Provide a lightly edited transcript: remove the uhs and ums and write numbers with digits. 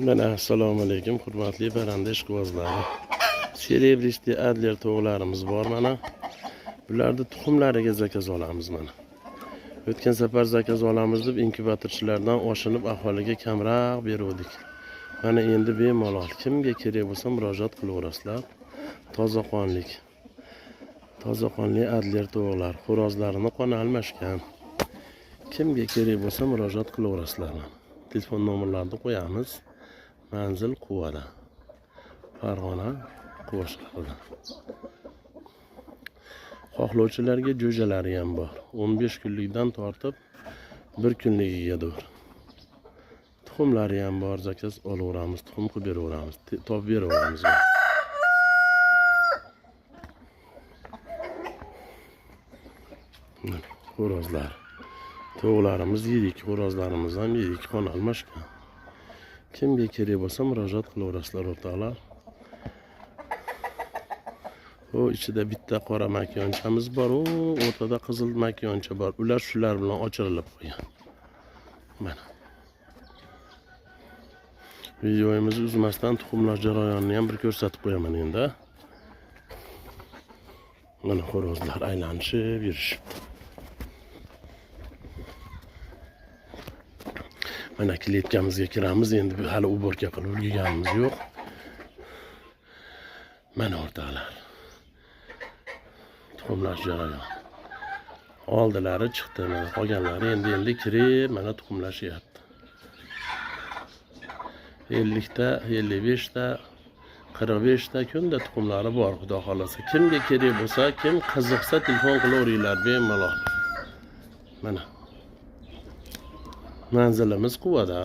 Mana assalomu alaykum, hurmatli parranda ishqibozlari. Серебристый Adler tovuqlarimiz bor mana. Bularni tuxumlariga заказ olamiz mana. O'tgan safar заказ olamiz deb inkubatorchilardan oshinib aholiga kamroq beruvdik. Mana endi bemalol kimga kerak bo'lsa murojaat qilaverasizlar. Toza qonlik. Toza qonli Adler tovuqlar, xo'rozlarini qoni almashgan. Kimga kerak bo'lsa murojaat qilaverasizlar. Telefon nomerlarini qo'yamiz. Manzil Quvada. Farg'ona, Quva shahrida. Xohlovchilarga jo'jalari ham bor. 15 kunlikdan tortib 1 kunligigadir. Tuxumlari ham bor, заказ olaveramiz, tuxum qilib beraveramiz, topib beraveramiz. Mana xo'rozlar. Tovuqlarimiz yirik, xo'rozlarimiz ham yirik, qon almashgan. Kimga kerak bo'lsa murojaat qilaverasizlar o'rtoqlar. O ichida bitta qora makyonchamiz bor, u o'rtada qizil makyoncha bor. Ular shular bilan ochirilib qo'ygan. Mana. Videomizni uzmasdan tuxumlar jarayonini ham bir ko'rsatib qo'yaman endi. Mana xo'rozlar aylanishib yurishibdi. Mana kletkamizga kiramiz. Endi hali уборка qilib ulgurganimiz yo'q. Mana o'rtoqlar. Tuxumlash jarayoni. Oldilari chiqdi, mana qolganlari endi kirib, mana tuxumlashyapti. 50 ta, 55 ta, 45 ta kunda tuxumlari bor, xudo xolasa. Kimga kerak bo'lsa, kim qiziqsa telefon qilaveringlar bemalol. Mana. Manzilimiz Quvada.